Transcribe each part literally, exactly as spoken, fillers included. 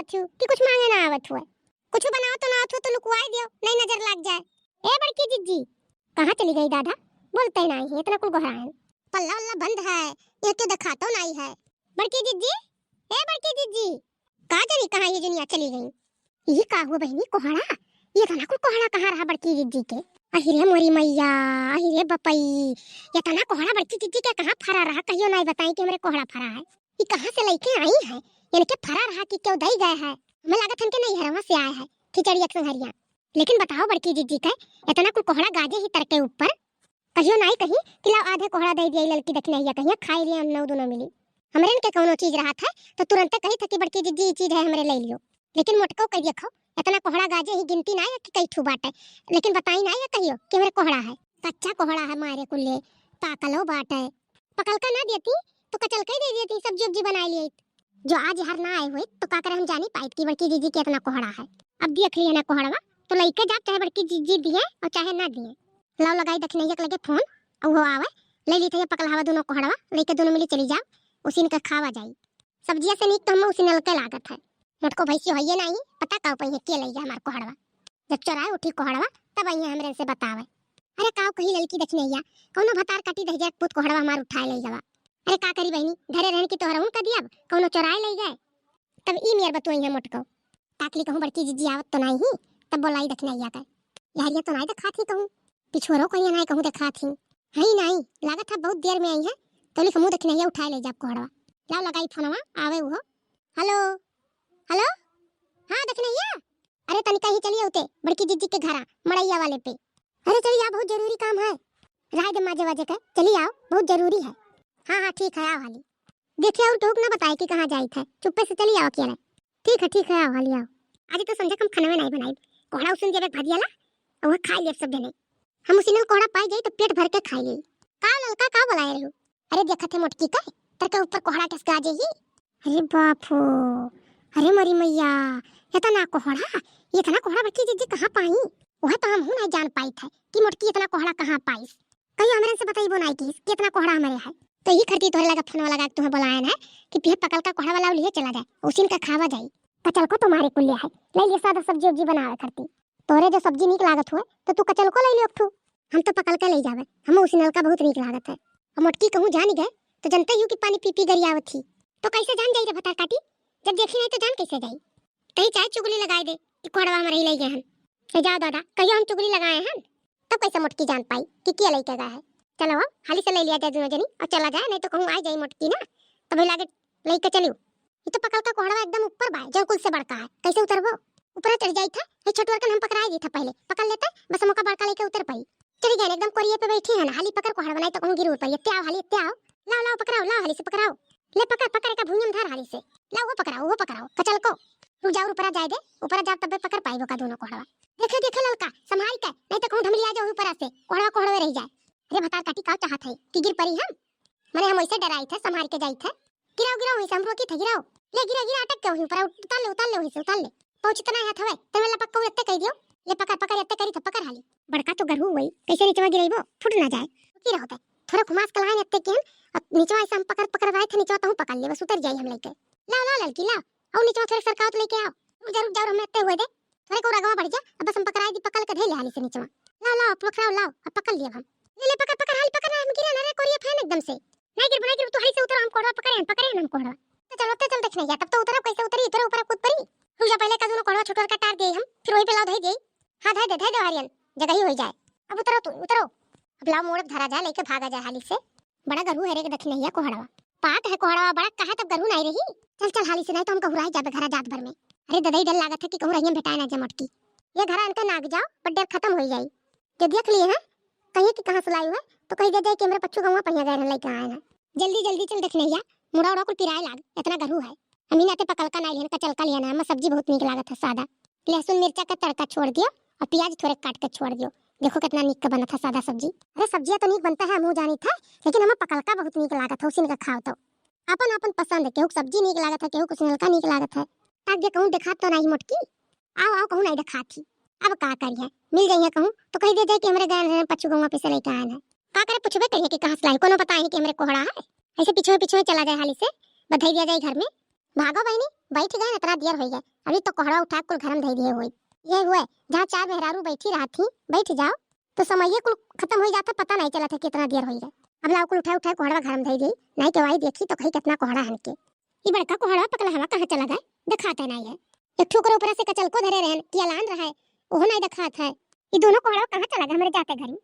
थू कि कुछ माँगे ना आवत हुए? कुछ बनावत ना आवत हुए तो लुकवाइ दियो, नहीं नजर लाग जाए। ए बड़की जिज्जी, कहाँ चली गई दादा? बोलते नाहीं है, इतना कुल गोहराएन। पल्ला वल्ला बंद है, यह तो देखातो नाहीं है। बड़की जिज्जी, ए बड़की जिज्जी, का जानी कहाँ ये जुनिया चली गई? ई का हुआ बहिनी कोहड़ा? ये इतना कुल कोहड़ा कहाँ रहा बड़की जिज्जी के? अहि रे मोरी मैया, अहि रे बपई, इतना कोहड़ा बड़की जिज्जी के कहाँ फरा रहा? कहियो नाहीं बताई कि हमरे कोहड़ा फरा है। ई कहाँ से लइके आई है? इनके फरा रहा कि केहू दई गए है? हमें लागत हमके नैहरवा से आए है, खिचड़ी एक संघरिया। लेकिन बताओ बड़की जिज्जी के, इतना कुल कोहड़ा गाजे ही तर के ऊपर, कहियो नाहीं कहीं कि लाओ आधे कोहड़ा दे दिया ललकी दखिनैया, कहिया खाई लिया हम नौ दुनो मिली। हमरे इनके कौनो चीज रहत है तो तुरंते कही था कि बड़की जिज्जी ई चीज है हमरे ले लियो। लेकिन मोटको कह देखो, इतना कोहड़ा गाजे ही गिनती नाहीं है कि कई ठू बाटे, लेकिन बताई नाहीं है कहियो कि हमरे कोहड़ा है। कच्चा कोहड़ा है मारे कुल्ले, पाकलो बाटे। पकल का ना देती तो कचल का ही दे देती, सब्जी उब्जी बनाई लिए। जो आज हर ना आए हुए तो का करे हम जानी पाइत कि बड़की जिज्जी के इतना कोहड़ा है। अब देख लिया ना कोहड़वा, तो लइके जाब चाहे बड़की जिज्जी दिए और चाहे ना दिए। लाओ लगाई दखिनैया के लगे फोन, और वो आवे, ले ली थे ये पकलहावा दोनों कोहड़वा, लेके दोनों मिली चली जाब, उसी इनका खावा जाई। सब्जिया से नीक तो हम उसी नलके लागत है। मोटको भैंसी होइए नाहीं, पता का पइहे के लइगे हमार कोहड़वा। जब चोराए उठी कोहड़वा, तब अइहे हमरे से बतावे। अरे काव कही ललकी दखिनैया, कौनो भतार काटी दहिजरा के पूत कोहड़वा हमार उठाए लइ गवा। अरे का करी बहिनी, घरे रहन की तोहरा उनका दियब, कौनो चोराए लइ गए। तब ई मेर बतुआई है मोटको। ताकली कहूँ बड़की जिज्जी आवत तो नाहीं ही, तब बोलाई दखिनैया के। यार ये तो नाहीं देखात ही कहूँ, पिछोरो कहिया नाहीं कहूँ देखात ही। हई नाहीं, लागत है बहुत देर में आई है, तो लिख मुँह दखिनैया उठाए लइ जाब कोहड़वा। लाओ लगाई फोनवा, आवे उहो। हेलो, हेलो, हाँ दखिनैया, अरे तनिका ही चलिए उते बड़की जिज्जी के घरा मड़ैया वाले पे। अरे चली आओ, बहुत जरूरी काम है। राय दे माजे वाजे के, चली आओ, बहुत जरूरी है। हाँ हाँ ठीक है, आओ हाली। देखिए और केहू के ना बताए कि कहाँ जाइत है, चुप्पे से चली आओ अकेले। ठीक है ठीक है, आओ हाली आओ। आज तो संझा के हम खनवे नाहीं बनाई, कोहड़ा उसिन देवे भदियाला, और वह खाई लेब सब जने। हम उसिनल कोहड़ा पाई जाई तो पेट भर के खाई ली। का ललका का बोलाए रहू? अरे देखत है मोटकी का, तर के ऊपर कोहड़ा टसका जे ही। अरे बाप हो, अरे मरी मैया, इतना कोहड़ा, इतना कोहड़ा बड़की जिज्जी कहाँ पाई? वह तो हम हूँ नाहीं जान पाइत है कि मोटकी इतना कोहड़ा कहाँ पाइस। कहियो हमरे से बताइबो नाहीं किस कि इतना कोहड़ा हमरे है। तो यही खरती तोहरे लगा फोनवा लगा के तुम्हें बोलायन है कि पिहे पकल का कोहड़ा वाला लिए चला जाए, उसी इनका खावा जाई। कचल को तुम्हारे कुल्ले है, ले लिए सादा सब्जी उब्जी बनावे खरती। तोरे जो सब्जी नीक लागत हुए, तो तू कचल को ले लियो एक ठू। हम तो पकल के ले जावे, हम उसी नलका बहुत नीक लागत है। और मोटकी कहूँ जानी गए, तो जनते ही कि पानी पी पी गरियावत ही। तो कैसे जान जाई रे भतार काटी? जब देखी नाहीं तो जान कैसे जाई? कहीं चाहे चुगली लगाए दे कि कोहड़वा हम रही ले गए हन। ए जाओ दादा, कहियो हम चुगली लगाए हन, तब कैसे मोटकी जान पाई कि के लेके गए है? चलो अब हाली से ले लिया जाए दोनों जनी और चला जाए, नाहीं तो कहूँ आ जाई मोटकी ना, तब लागे लेके चलियो। ये तो पकल का कोहड़वा एकदम ऊपर बा, जौन कुल से बड़का है, कैसे उतरबो? ऊपर चढ़ जाई था, ये छोटुअर कन हम पकड़ाई दी था पहले, पकड़ लेते, बस हम ओका बड़का लेके उतर पाई। चढ़ गए एकदम कोरिये पे बैठी है ना, हाली पकड़ कोहड़वा, नाहीं तो कहूँ गिर ऊपर, ये आओ हाली, ये आओ, लाओ लाओ पकड़ाओ, लाओ हाली से पकड़ाओ, ले पकड़ पकड़ का भुइयम धर हाली से, लाओ वो पकड़ाओ, वो पकड़ाओ, कचल को, रुक जाओ ऊपर जाए दे, ऊपर जाओ तब पकड़ पाई का दोनों कोहड़वा। देखे देखे ललका, संभाल के, नाहीं तो कहूँ ढमलिया जाओ ऊपर से, कोहड़वा कोहड़वे रह जाए। अरे भतार काटी का चाहत है कि गिर परी हम? मने हम वैसे डराई थे, संभाल के जाई थे। गिराओ, गिराओ, वहीं से हम रोकी थे, गिराओ। ले, गिरा, गिरा, अटक के वहीं ऊपर, उतार ले, उतार ले वहीं से, उतार ले। पहुँच इतना हाथ हवे, तमे लपक को एत्ते कह दियो। ले पकड़, पकड़, एत्ते करी थे, पकड़ हाली। बड़का तो गरहू हुई, कैसे निचवा गिराइबो, फुट ना जाए। की रहो ते, थोड़ा घुमास कलाइन एत्ते केहन, अब निचवा ऐसे हम पकड़, पकड़ रहे थे, निचवा तहूँ पकड़ ले, बस उतर जाई हम लेके। लाओ, लाओ ललकी, लाओ। और निचवा थोड़ा सरकावत लेके आओ। रुक जा, रुक जा, और हम एत्ते हुए दे। थोड़े को रगवा बढ़ जा, अब बस हम पकड़ाई दी, पकड़ के धे ले हाली से निचवा। लाओ, लाओ, पकड़ाओ, लाओ, अब पकड़ लिया हम। ले, ले, पकड़, पकड़, हाली पकड़ ना, हम गिरा ना रे, कोरिया फैन एकदम से। नहीं गिरबो, नहीं गिरबो, तू हाली से उतर, हम कोहड़वा पकड़े हैं, पकड़े हैं हम कोहड़वा। तो चलो, तो चल दखिनैया, तब तो उतरब, कैसे उतरी, उतरे ऊपर कूद परी। रुक जा, पहले का दोनों कोहड़वा छोटवर का टार दे हम, फिर वहीं पे लाओ धई दे। हाँ, धई दे, धई दे हारियन, जगह ही हो जाए। अब उतरो तू, उतरो। अब लाओ मोड़ धरा जाए, लेके भागा जाए हाली से। बड़ा गरहू है रे दखिनैया कोहड़वा। पाट है कोहड़वा बड़ा, कहे तब गरहू नाहीं रही। चल, चल हाली से, नाहीं तो हम कहूँ रह जाबे घरा जात भर में। अरे ददई, डर लागत है कि कहूँ रहियन भेटाए ना जे मोटकी। ये घरा इनका नाग जाओ, पर डर खतम हो जाई। जो देख लिए हैं, कहिए कि कहाँ से लाई है, तो कही दे जाए कि हमरे पच्छू गौवा पहिया गए रहन, लइके आए हैं। जल्दी, जल्दी चल दखिनैया, मुड़ा उड़ा कुल पिराए लाग, इतना गरहू है। हम ही नाते पकल का नाहीं लिहन, कचल का लिहन है, हमें सब्जी बहुत नीक लागत है सादा। लहसुन मिर्चा का तड़का छोड़ दियो और प्याज थोड़े काट के छोड़ दियो। देखो कितना नीक का बनत है सादा सब्जी। अरे सब्जिया तो नीक बनता है, हमहू जानी था, लेकिन हमें पकल का बहुत नीक लागत है, उसी का खाओ तो। आपन आपन पसंद है, केहू के सब्जी नीक लागत है, केहू के उसिनलका नीक लागत है। आगे कहूँ देखात तो नाहीं मोटकी, आओ आओ कहूँ नाहीं देखात ही। अब का करिए, मिल जाइए कहूँ तो कही दे जाए कि हमरे गए हैं पच्छू गौवा पे से लेके आए हैं। का करे, पूछबे करिए कि कहाँ से लाई, कोनो पता है कि हमरे कोहड़ा है। ऐसे पीछे पीछे चला जाए हाली से, बधाई दिया जाए घर में। भागो बहिनी, बैठ गए, इतना देर होइ गए, अभी तो कोहड़ा उठा के कुल घर में धई दिए होई। ये हुए, जहाँ चार मेहरारू बैठी रहत ही, बैठ जाओ, तो समये कुल खतम होइ जात है, पता नाहीं चलत है कितना देर होइ गए। अब लाओ कुल उठाए उठाए कोहड़ा घर में धई दी, नाहीं केहू आई देखी तो कही कितना कोहड़ा हन के। ई बड़का कोहड़ा पकला हवा कहाँ चला गए, देखात है नाहीं है। एक ठो ओकरे ऊपरा से कचलको धरे रहन कि अलान रहा है, ओहो नाहीं देखात है। ई दोनों कोहड़ा कहाँ चला गए हमरे जाते घरी?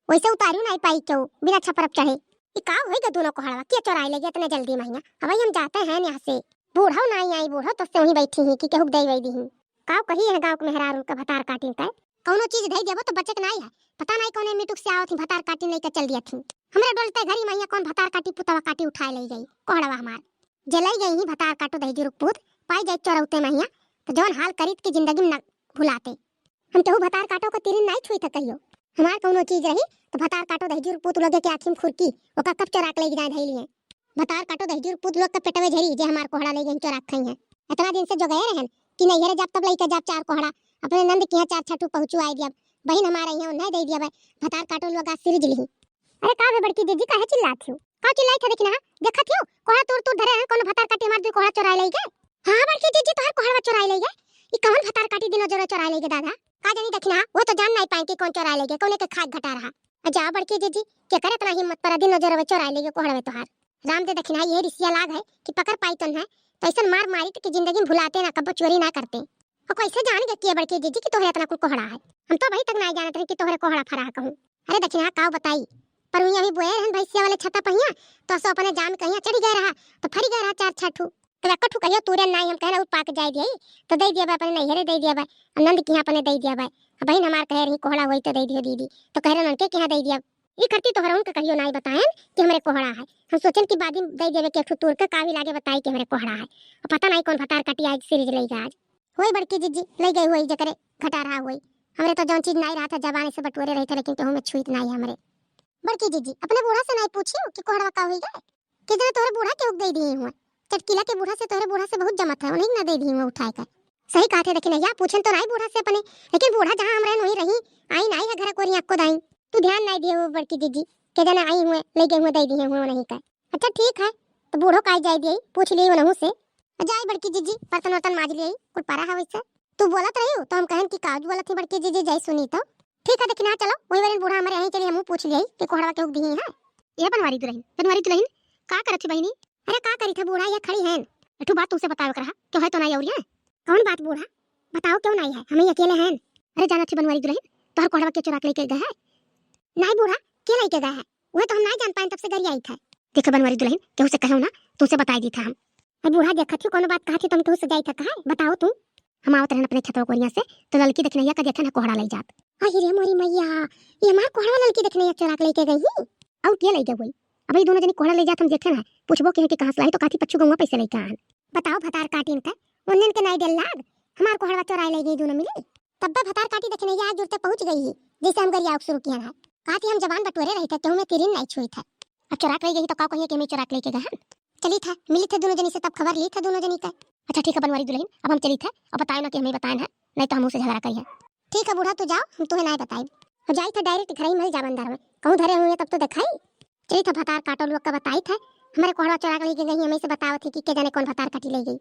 वैसे उतारियो नाहीं पाई केहू बिना छपरप चढ़े। ई का होई गए दोनों कोहड़वा, के चोराई ले गए इतने जल्दी महिया? अब हम जाते हैं यहाँ से। बूढ़ो नाहीं आई, बूढ़ो तो से वहीं बैठी ही कि केहू के दई वई दी ही। काव कही है गाँव के मेहरारू उनका भतार काटिन तय। कौनो चीज धई देबो तो बचक नाहीं है। पता नाहीं कौने मिटुक से आवत ही भतार काटिन लेके चल दिया थी। हमरे डोलते घरी महिया कौन भतार काटी पुतवा काटी उठाए ले गई कोहड़वा हमार। जे ले गई ही भतार काटो दहिजू रुकपूत, पाई जाए चोरौते महिया, तो जौन हाल करीत की जिंदगी में न भुलाते। हम केहू भतार काटो को तिरिन नाहीं छुई था कहियो। हमार कौनो चीज रही तो भतार काटो दहिजू रुकपूत लोगे के आँखी में खुरकी, ओका कब चोरा के ले जाए धई लिए। भतार काटो दहिजू रुकपूत लोग का पेटवे झरी जे हमार कोहड़ा ले गई चोरा के खाई है। इतना दिन से जो गए रहन कि नैहरे जाब तब लइके जाब चार कोहड़ा, अपने नंद के यहाँ चार छठू पहुँचू आए दियब, बहिन हमारे यहाँ उन्हें दे दियब, भतार काटो लोग आज सिरिज लिही। अरे का बे बड़की जीजी, काहे चिल्लात हियो? का चिल्लाई थे, देखी ना, देखत हियो, कोहड़ा तूर तूर धरे हैं, कौनो भतार काटी हमार दुई कोहड़ा चोराई लई गए। हाँ बड़की जीजी, तोहार कोहड़ा चोराई लई गए। ई कौन भतार काटी दिनों जोरे चोराई लई गए दादा? का जानी देखी ना, वो तो जान नाहीं पाई कि कौन चोराई लई गए, कौने के खाक घटा रहा। अजा बड़की जीजी, के करे इतना हिम्मत पर दिनों जोरे चोराई लई गए कोहड़ा तोहार? राम दे देखी ना, ये रिसिया लाग है कि पकड़ पाई तो है, तो ऐसा मार मारी तो कि जिंदगी में भुलाते ना, कब्बो चोरी ना करते। और कैसे जान गए कि ये बड़की जीजी कि तोहरे इतना कुल कोहड़ा है? हम तो अभी तक नाहीं जानत रही कि तोहरे कोहड़ा फरा है कहूँ। अरे दखिना काव बताई, पर हुई अभी बोए रहन भैंसिया वाले छता पहिया, तो असो अपने जाम कहिया चढ़ी गए रहा, तो फरी गए रहा चार छठू। तो एक ठू कहियो तूरे नाहीं, हम कहना उ पाक जाए दिए, तो दे दिया बा अपने नैहरे दे दिया बा, और नंद की अपने दे दिया बा। अब बहिन हमार कहे रही कोहड़ा होई तो दे दियो दीदी, तो कह रहे उनके के यहाँ दे दिया। ई करती तोहरा उनके कहियो नाहीं बताएन कि हमरे कोहड़ा है। हम सोचन कि बाद में दे देवे के एक ठू तूर के का भी लागे बताई कि हमरे कोहड़ा है, और पता नाहीं कौन भतार काटी आज सिरिज लई गए आज। होई बड़की जीजी, लई गई होई जेकरे घटा रहा होई। हमरे तो जौन चीज नाहीं रहा था जबान से बटोरे रही थे, लेकिन केहू में छुईत नाहीं हमरे। बड़की जीजी, अपने बूढ़ा से नाहीं पूछियो कि कोहड़वा का होई गए? के जाने तोहरे बूढ़ा केहू के दे दिए हुए। चटकीला के बूढ़ा से तोहरे बूढ़ा से बहुत जमत है, उन्हीं के ना दे दिए हुए उठाए का। सही कहा थे, देखी नैया, पूछन तो नाहीं बूढ़ा से अपने, लेकिन बूढ़ा जहाँ हमरे वहीं रही, आई नाहीं है घर कोरिया को दाई। तू ध्यान नाहीं दिए हो बड़की जीजी, के जाने आई हुए, ले गए हुए, दे दिए हुए उन्हीं का। अच्छा ठीक है, तो बूढ़ो का जाए दिए, पूछ लिए उन्हों से। जाए बड़की जीजी, बर्तन वर्तन माज लिए, कुल परा है वैसे। तू बोलत रही हो, तो हम कहन कि काज बोलत ही बड़की जीजी, जाए सुनी तो। ठीक है, देखी ना, चलो, वही वाले बूढ़ा हमारे यहीं चली, हमहू पूछ लियाई कि कोहड़वा केहू के दिही है। ये बनवारी दुलहिन, बनवारी दुलहिन, का करत ही बहिनी? अरे का करी थे बूढ़ा, ये खड़ी हैं। एठू बात तुमसे बतावे के रहा, क्यों है तो नाहीं और ये? कौन बात बूढ़ा? बताओ क्यों नाहीं है, हम ही अकेले हैं। अरे जाना थी बनवारी दुलहिन, तोहर कोहड़वा के चुरा के लेके गए है? नाहीं बूढ़ा, के लेके गए है? वह तो हम नाहीं जान पाए, तब से घर आई था। देखो बनवारी दुलहिन, केहू से कहो ना, तुमसे बताई दी था हम। अरे बूढ़ा देखत ही, कोनो बात कहा थी, तुम केहू से जाई था कहा, बताओ तुम। हम आवत रहन अपने खेतवा कोरिया से, तो ललकी देखनैया का देखन है कोहड़ा लई जात। अरे रे मोरी मैया, ये हमार कोहड़ा ललकी देखनैया चोरा के लेके गई ही। और के लई गए हुई? अब ये दोनों जनी कोहड़ा लई जात हम देखन है, पूछबो के है कि कहाँ से लाई, तो कहती पच्चू गौवा पैसे लेके आन। बताओ भतार काटिन का, उन्नन के नाई डर लाग, हमार कोहड़वा चोराए लई गई दोनों मिली। तब्बे भतार काटी देखनैया आज जुरते पहुँच गई ही, जैसे हम गरियाउक शुरू किया है। कहती हम जबान बटोरे रही थे, केहू में तिरिन नाहीं छुई थे। अब चोरा के लई गई तो का कहिए कि हमें चोरा के लेके गए हम। चली था, मिली थे दोनों जनी से, तब खबर ली थे दोनों जनी का। अच्छा ठीक है बनवारी दुलहिन, अब हम चली थे, अब बताए ना कि हमें बताए ना, नाहीं तो हम उसे झगड़ा करिए। ठीक है बूढ़ा, तू जाओ, हम तुम्हें नाहीं बताई। और जाई थे direct घर ही मल जावन दर में, कहूँ धरे हुए तब तो दिखाई। चली थे भतार काटो लोग का बताई थे, हमारे कोहड़ा चोरा के लेके गई, हमें से बतावत ही कि के जाने कौन भतार काटी ले गई।